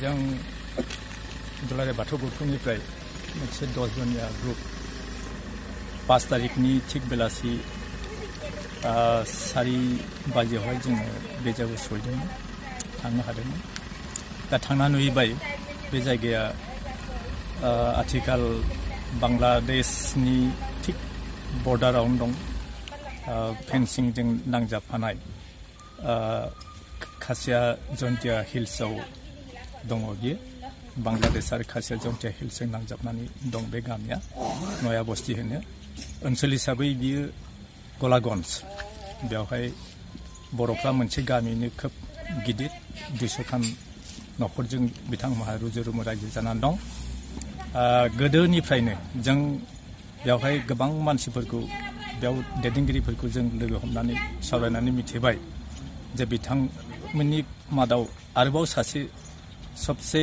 जों दुलाराय बाथौ गौथुमनिफ्राय मोनसे 10 जनिया ग्रुप 5 तारिखनि थिग बेलासि 4 बाजियावहाय जोङो बे जायगायाव सहैदोंमोन थांनो हादोंमोन। दा थांना नुहैबाय बे जायगाया आथिखाल बांलादेशनि थिग बर्डारावनो दं। फेन्सिंजों नांजाबफानाय खासिया जन्तिया हिल्सआव दङ बियो। बांलादेश आरो खासिया जन्तिया हिल्सजों नांजाबनानै दं बे गामिया। नया बस्ति होनो। ओनसोल हिसाबै बियो गलागन्ज। बेवहाय बर'फ्रा मोनसे गामिनो खोब गिदिर 200 खान न'खरजों बिथांमोनहा रुजु रुमु रायजो जानानै दं। गोदोनिफ्रायनो जों बेवहाय गोबां मानसिफोरखौ बेयाव दैदेनगिरिफोरखौ जों लोगो हमनानै सावरायनानै मिथिबाय जे बिथांमोननि मादाव आरोबाव सासे सबसे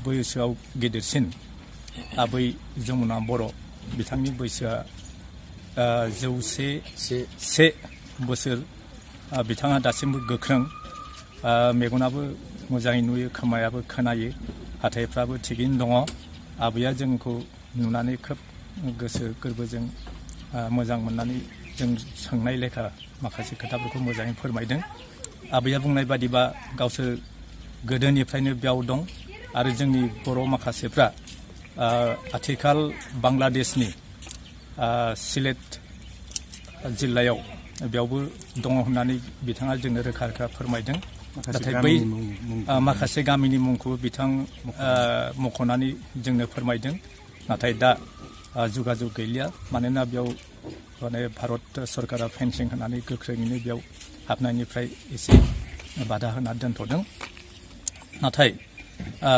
बैसोआव गिदिरसिन आबै जमुना बर' बिथांनि बैसोआ 101 बोसोर। बिथाङा दासिमबो गोख्रों। मेगनाबो मोजाङै नुयो, खोमायाबो खोनायो, हाथाइफ्राबो थिगैनो दङ। आबैया जोंखौ नुनानै खोब गोसो गोरबोजों मोजां मोननानै जों सोंनाय लेखा माखासे खोथाफोरखौ मोजाङै फोरमायदों। आबैया बुंनाय बादिबा गावसोर गोदोनिफ्रायनो बेयाव दं आरो जोंनि बर' माखासेफ्रा आथिखाल बांलादेशनि सिलेट जिल्लायाव बेयावबो दङ होननानै बिथाङा जोंनो रोखा रोखा फोरमायदों। नाथाय बै माखासे गामिनि मुंखौ बिथां मख'नानै जोंनो फोरमायदों। नाथाय दा जुगाजुग गैलिया, मानोना बेयाव माने भारत सरकारा फेन्सिं होनानै गोख्रोङैनो बेयाव हाबनायनिफ्राय एसे बादा होना दोनथ'दों। नाथाय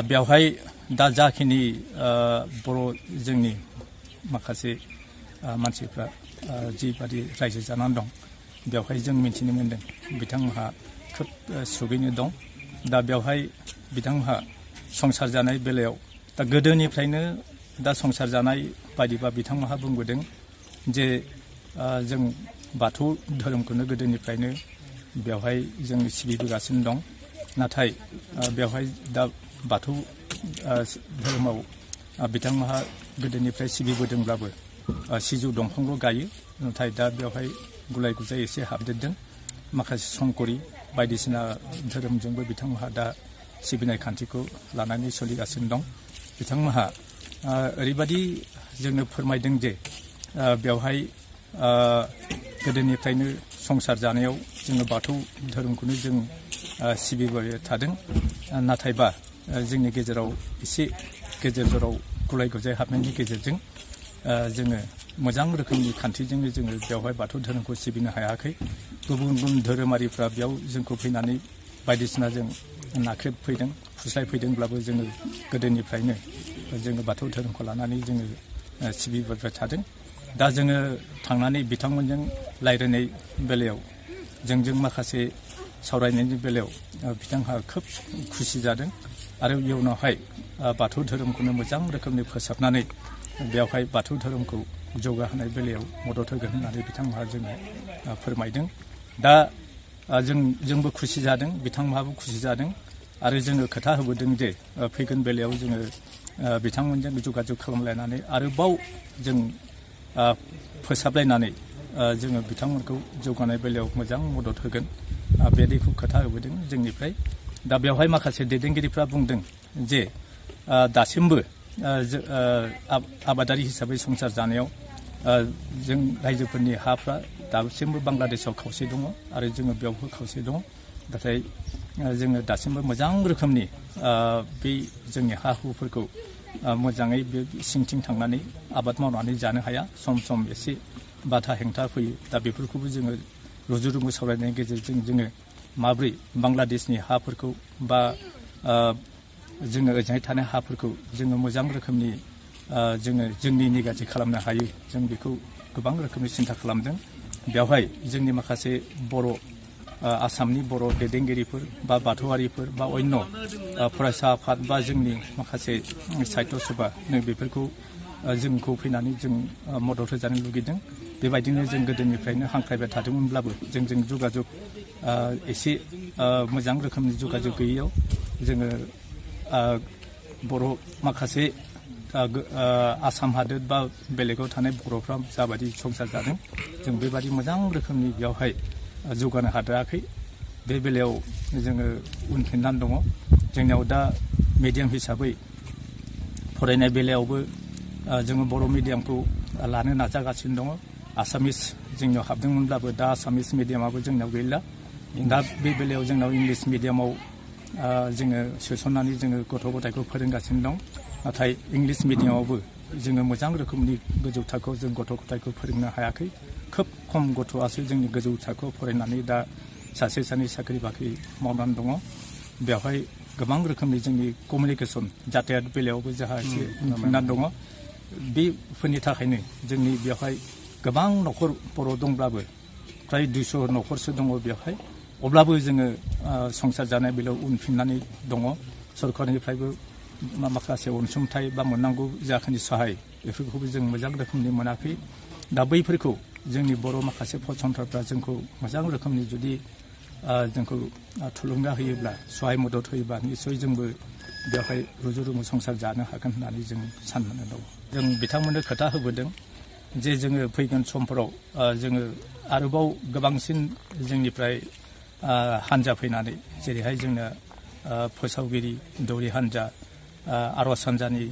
बेवहाय दा जाखिनि बर' जोंनि माखासे मानसिफ्रा जिबादि रायजो जानानै दं, बेवहाय जों मिथिनो मोन्दों बिथांमोनहा खोब सुगैनो दं। दा बेवहाय बिथांमोनहा संसार जानाय बेलायाव दा गोदोनिफ्रायनो दा संसार जानाय बायदिबा बिथांमोनहा बुंबोदों जे जों बाथौ धोरोमखौनो गोदोनिफ्रायनो बेवहाय जों सिबिबोगासिनो दं। नाथाय बेवहाय दा बाथौ धोरोमाव बिथांमोनहा गोदोनिफ्राय सिबिबोदोंब्लाबो सिजौ दंफांल' गायो। नाथाय दा बेवहाय गुलाय गुजाय एसे हाबदेरदों। माखासे संकरि बायदिसिना धोरोमजोंबो बिथांमोनहा दा सिबिनाय खान्थिखौ लानानै सोलिगासिनो दं। बिथांमोनहा ओरैबादि जोंनो फोरमायदों जे बेवहाय गोदोनिफ्रायनो संसार जानायाव जोङो बाथौ धोरोमखौनो जों सिबिबाय थादों। नाथायबा जोंनि गेजेराव एसे गेजेर जराव गुलाय गुजाय हाबनायनि गेजेरजों जोङो मोजां रोखोमनि खान्थिजोंनो जोङो बेवहाय बाथौ धोरोमखौ सिबिनो हायाखै। गुबुन गुबुन धोरोमारिफ्रा बेयाव जोंखौ फैनानै बायदिसिना जों नाख्रेबफैदों, फुस्लायफैदोंब्लाबो जोङो गोदोनिफ्रायनो जोङो बाथौ धोरोमखौ लानानै जोङो सिबिबाय थादों। दा जोङो थांनानै बिथांमोनजों रायज्लायनाय बेलायाव जोंजों माखासे सावरायनायनि बेलायाव बिथांहा खोब खुसि जादों आरो इयुनावहाय बाथौ धोरोमखौनो मोजां रोखोमनि फोसाबनानै बेवहाय बाथौ धोरोमखौ जौगाहोनाय बेलायाव मदद होगोन होननानै बिथांमोनहा जोङो फोरमायदों। दा जोंबो खुसि जादों, बिथांमोनहाबो खुसि जादों आरो जोङो खोथा होबोदों जे फैगोन बेलायाव जोङो बिथांमोनजों जगाजग खालामलायनानै आरोबाव जों फोसाबलायनानै जोङो बिथांमोनखौ जौगानाय बेलायाव मोजां मदद होगोन। बेबायदिखौ खोथा होबोदों जोंनिफ्राय। दा बेवहाय माखासे दैदेनगिरिफ्रा बुंदों जे दासिमबो आबादारि हिसाबै संसार जानायाव जों रायजोफोरनि हाफ्रा दासिमबो बांलादेशआव खावसे दङ आरो जोङो बेयावबो खावसे दङ। नाथाय जोङो दासिमबो मोजां रोखोमनि बे जोंनि हा हुफोरखौ मोजाङै बे सिंथिं थांनानै आबाद मावनानै जानो हाया। सम सम एसे बाधा हेंथा फैयो। दा बेफोरखौबो जोङो रुजु रुमु सावरायनायनि गेजेरजों जोङो माब्रै बांलादेशनि हाफोरखौ बा जोङो ओजोंहाय थानाय हाफोरखौ जोङो मोजां रोखोमनि जोङो जोंनि निगाथि खालामनो हायो, जों बेखौ गोबां रोखोमनि सिन्था खालामदों। बेवहाय जोंनि माखासे बर' आसामनि बर' दैदेनगिरिफोर बा बाथौआरिफोर बा अन्य फरायसा आफाद बा जोंनि माखासे साहित्य सभा बेफोरखौ जोंखौ फैनानै जों मदद होजानो लुगैदों। बेबायदिनो जों गोदोनिफ्रायनो हांख्रायबाय थादोंमोनब्लाबो जोंजों जगाजग एसे मोजां रोखोमनि जगाजग गैयैयाव जोङो बर' माखासे आसाम हादोर बा बेलेगाव थानाय बर'फ्रा जाबायदि संसार जादों जों बेबादि मोजां रोखोमनि बेयावहाय जौगानो हाद्रायाखै बे बेलायाव जोङो उनफिननानै दङ जोंनियाव दा मिडियाम हिसाबै फरायनाय बेलायावबो जोङो बर' मिडियामखौ लानो नाजागासिनो दङ आसामिस जोंनियाव हाबदोंमोनब्लाबो दा आसामिस मिडियामाबो जोंनाव गैला दा बे बेलायाव जोंनाव इंलिस मिडियामाव जोङो सोसननानै जोङो गथ' गथायखौ फोरोंगासिनो दं नाथाय इंलिस मिडियामावबो जोङो मोजां रोखोमनि गोजौ थाखोआव जों गथ' गथायखौ फोरोंनो हायाखै खोब खम गथ'आसो जोंनि गोजौ थाखोआव फरायनानै दा सासे सानै साख्रि बाख्रि मावनानै दङ बेवहाय गोबां रोखोमनि जोंनि कमिउनिकेसन जाथायात बेलायावबो जोंहा एसे उनफिननानै दङ बेफोरनि थाखायनो जोंनि बेवहाय गोबां न'खर बर' दंब्लाबो फ्राय 200 न'खरसो दङ बेवहाय अब्लाबो जोङो संसार जानाय बेलायाव उनफिननानै दङ सरकारनिफ्रायबो माखासे अनसुंथाइ बा मोननांगौ जाखिनि सहाय बेफोरखौबो जों मोजां रोखोमनि मोनाखै दा बैफोरखौ जोंनि बर' माखासे फसंथानफ्रा जोंखौ मोजां रोखोमनि जुदि जोंखौ थुलुंगा होयोब्ला सहाय मदद होयोब्ला निस्सय जोंबो बेवहाय रुजु रुमु संसार जानो हागोन होननानै जों साननानै दं जों बिथांमोननो खोथा होबोदों जे जोङो फैगोन समफोराव जोङो आरोबाव गोबांसिन जोंनिफ्राय हानजा फैनानै जेरैहाय जोंनो फोसावगिरि दौरि हानजा आर'ज हानजानि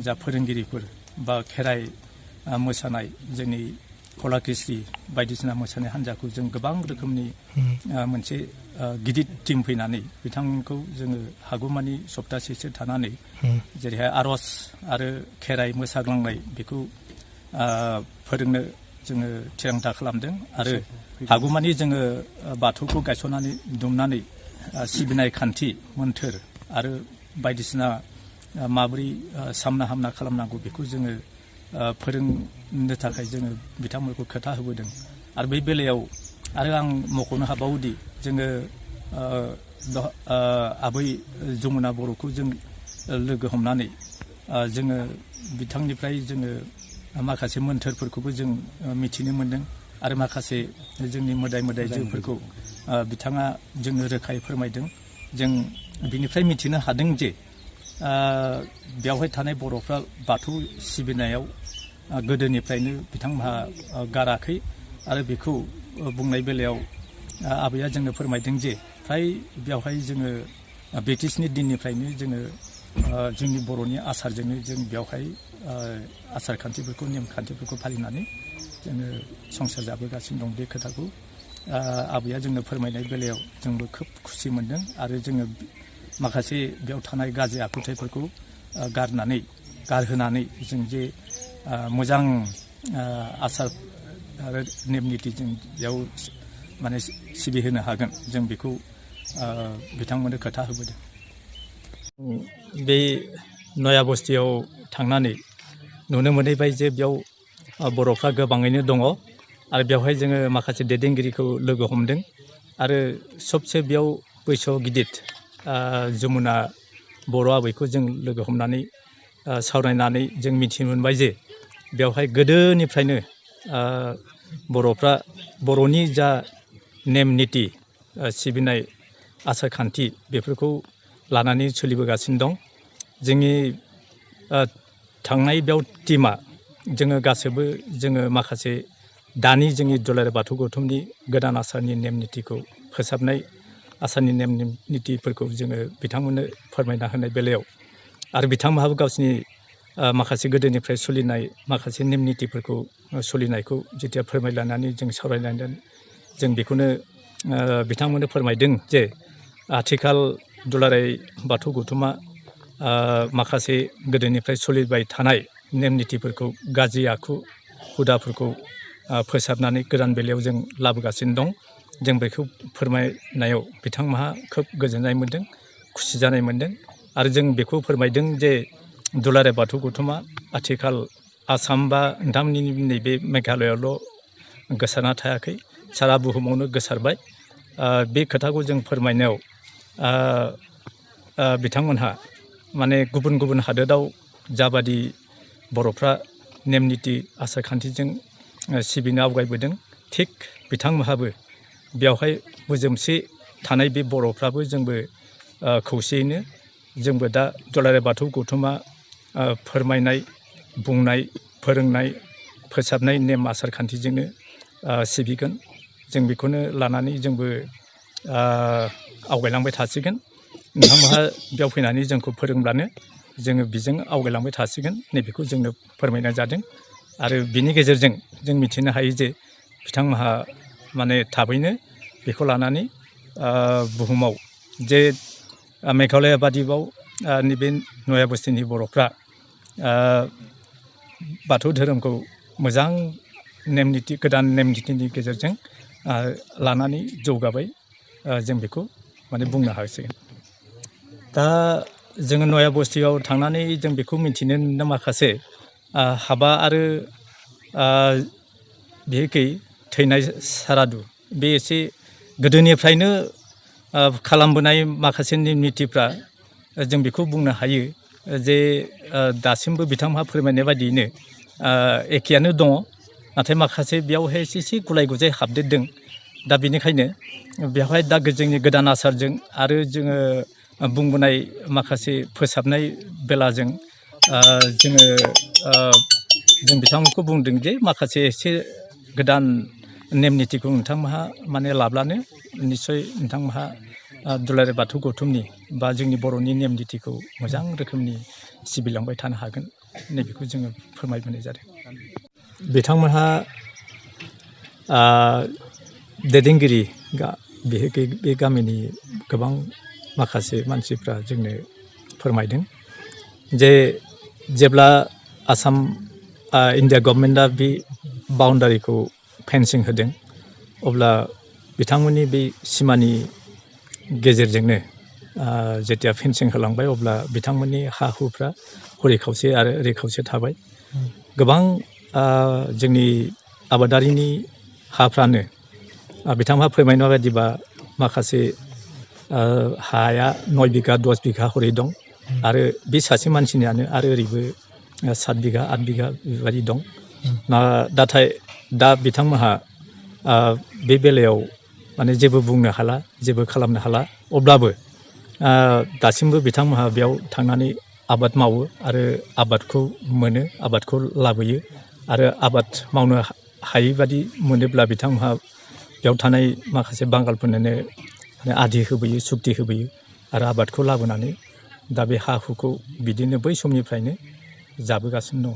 जा फोरोंगिरिफोर बा खेराइ मोसानाय जोंनि कलाकृष्टि बायदिसिना मोसानाय हानजाखौ जों गोबां रोखोमनि मोनसे गिदिर टिम फैनानै बिथांमोनखौ जोङो हागौमानि सप्तासेसो थानानै जेरैहाय आर'ज आरो खेराइ मोसाग्लांनाय बेखौ फोरोंनो जोङो थिरांथा खालामदों आरो हागौमानि जोङो बाथौखौ गायसननानै दुमनानै सिबिनाय खान्थि मोन्थोर आरो बायदिसिना माबोरै सामना हामना खालामनांगौ बेखौ जोङो फोरोंनो थाखाय जोङो बिथांमोनखौ खोथा होबोदों आरो बै बेलायाव आरो आं मख'नो हाबावोदि जोङो आबै जमुना बर'खौ जों लोगो हमनानै जोङो बिथांनिफ्राय जोङो माखासे मोन्थोरफोरखौबो जों मिथिनो मोन्दों आरो माखासे जोंनि मोदाय मोदायजोफोरखौ बिथाङा जोंनो रोखायै फोरमायदों जों बिनिफ्राय मिथिनो हादों जे बेवहाय थानाय बर'फ्रा बाथौ सिबिनायाव गोदोनिफ्रायनो बिथांमोनहा गाराखै आरो बेखौ बुंनाय बेलायाव आबैया जोंनो फोरमायदों जे फ्राय बेवहाय जोङो ब्रिटिशनि दिननिफ्रायनो जोङो जोंनि बर'नि आसारजोंनो जों बेवहाय आसार खान्थिफोरखौ नेम खान्थिफोरखौ फालिनानै जोङो संसार जाबोगासिनो दं बे खोथाखौ आबैया जोंनो फोरमायनाय बेलायाव जोंबो खोब खुसि मोन्दों आरो जोङो माखासे बेयाव थानाय गाज्रि आखुथायफोरखौ गारहोनानै जों जे मोजां आसार आरो नेम निथिजों बेयाव माने सिबिहोनो हागोन जों बेखौ बिथांमोननो खोथा होबोदों बे नया बस्तियाव थांनानै नुनो मोनहैबाय जे बेयाव बर'फ्रा गोबाङैनो दङ आरो बेवहाय जोङो माखासे दैदेनगिरिखौ लोगो हमदों आरो सबसे बेयाव बैसोआव गिदिर जमुना बर' आबैखौ जों लोगो हमनानै सावरायनानै जों मिथिनो मोनबाय जे बेवहाय गोदोनिफ्रायनो बर'फ्रा बर'नि जा नेम निथि सिबिनाय आसार खान्थि बेफोरखौ लानानै सोलिबोगासिनो दं जोंनि थांनाय बेयाव टिमा जोङो गासैबो जोङो माखासे दानि जोंनि दुलाराय बाथौ गौथुमनि गोदान आसारनि नेम निथिखौ फोसाबनाय आसारनि नेम निथिफोरखौ जोङो बिथांमोननो फोरमायना होनाय बेलायाव आरो बिथांमोनहाबो गावसिनि माखासे गोदोनिफ्राय सोलिनाय माखासे नेम निथिफोरखौ सोलिनायखौ जेथिया फोरमायलायनानै जों सावरायलायदों जों बेखौनो बिथांमोननो फोरमायदों जे आथिखाल दुलाराय बाथौ गौथुमा माखासे गोदोनिफ्राय सोलिबाय थानाय नेम निथिफोरखौ गाज्रि आखु हुदाफोरखौ फोसाबनानै गोदान बेलायाव जों लाबोगासिनो दं जों बेखौ फोरमायनायाव बिथांमोनहा खोब गोजोननाय मोन्दों खुसि जानाय मोन्दों आरो जों बेखौ फोरमायदों जे दुलाराय बाथौ गौथुमा आथिखाल आसाम बा नोंथांमोननि नैबे मेघालयआवल' गोसारना थायाखै सारा बुहुमावनो गोसारबाय बे खोथाखौ जों फोरमायनायाव बिथांमोनहा माने गुबुन गुबुन हादोराव जाबादि बर'फ्रा नेम निथि आसार खान्थिजों सिबिनो आवगायबोदों थिग बिथांमोनहाबो बेवहाय मोजोमसे थानाय बे बर'फ्राबो जोंबो खौसेयैनो जोंबो दा दुलाराय बाथौ गौथुमा फोरमायनाय बुंनाय फोरोंनाय फोसाबनाय नेम आसार खान्थिजोंनो सिबिगोन जों बेखौनो लानानै जोंबो आवगायलांबाय थासिगोन नोंथांमोनहा बेयाव फैनानै जोंखौ फोरोंब्लानो जोङो बिजों आवगायलांबाय थासिगोन नैबेखौ जोंनो फोरमायनाय जादों आरो बिनि गेजेरजों जों मिथिनो हायो जे बिथांमोनहा माने थाबैनो बेखौ लानानै बुहुमाव जे मेघालय बादिबाव नैबे नया बस्तिनि बर'फ्रा बाथौ धोरोमखौ मोजां नेम निथि गोदान नेम निथिनि गेजेरजों लानानै जौगाबाय जों बेखौ माने बुंनो हासिगोन दा जोङो नया बस्तियाव थांनानै जों बेखौ मिथिनो मोनो माखासे हाबा आरो बिहेखै थैनाय सारादु बे एसे गोदोनिफ्रायनो खालामबोनाय माखासे नेम निथिफ्रा जों बेखौ बुंनो हायो जे दासिमबो बिथांमोनहा फोरमायनाय बायदियैनो एखेयानो दङ नाथाय माखासे बेयावहाय एसे गुलाय गुजाय हाबदेरदों दा बेनिखायनो बेवहाय दा जोंनि गोदान आसारजों आरो जोङो बुंबोनाय माखासे फोसाबनाय बेलाजों जों बिथांमोनखौ बुंदों जे माखासे एसे गोदान नेम निथिखौ नोंथांमोनहा माने लाब्लानो निस्सय नोंथांमोनहा दुलाराय बाथौ गौथुमनि बा जोंनि बर'नि नेम निथिखौ मोजां रोखोमनि सिबिलांबाय थानो हागोन नैबेखौ जोङो फोरमायबोनाय जादों बिथांमोनहा दैदेनगिरि बे गामिनि गोबां माखासे मानसिफ्रा जोंनो फोरमायदों जे जेब्ला आसाम इन्डिया गभर्नमेन्टआ बे बाउन्डारिखौ फेन्सिं होदों अब्ला बिथांमोननि बे सिमानि गेजेरजोंनो जेथिया फेन्सिं होलांबाय अब्ला बिथांमोननि हा हुफ्रा हरै खावसे आरो ओरै खावसे थाबाय गोबां जोंनि आबादारिनि हाफ्रानो बिथांमोनहा फोरमायनाय बायदिबा माखासे हाया 9 बिघा 10 बिघा हरै दं आरो बे सासे मानसिनियानो आरो ओरैबो 7 बिघा 8 बिघा बेबायदि दं नाथाय दा बिथांमोनहा बे बेलायाव माने जेबो बुंनो हाला जेबो खालामनो हाला अब्लाबो दासिमबो बिथांमोनहा बेयाव थांनानै आबाद मावो आरो आबादखौ मोनो आबादखौ लाबोयो आरो आबाद मावनो हायै बादि मोनोब्ला बिथांमोनहा बेयाव थानाय माखासे बांगालफोरनोनो आदि होबोयो सुक्ति होबोयो आरो आबादखौ लाबोनानै दा बे हा हुखौ बिदिनो बै समनिफ्रायनो जाबोगासिनो दङ